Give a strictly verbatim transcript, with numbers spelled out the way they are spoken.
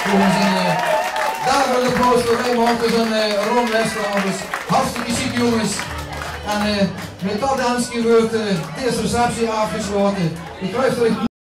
Jónges, en, eh, daoveur ein applaus veur Ray Martens en, eh, Ron Westerhout. Hartstikke sjiek, jónges. En, eh, mit dat danske weurt, eh, dees receptie aafgeslaote. Ich geluif det ich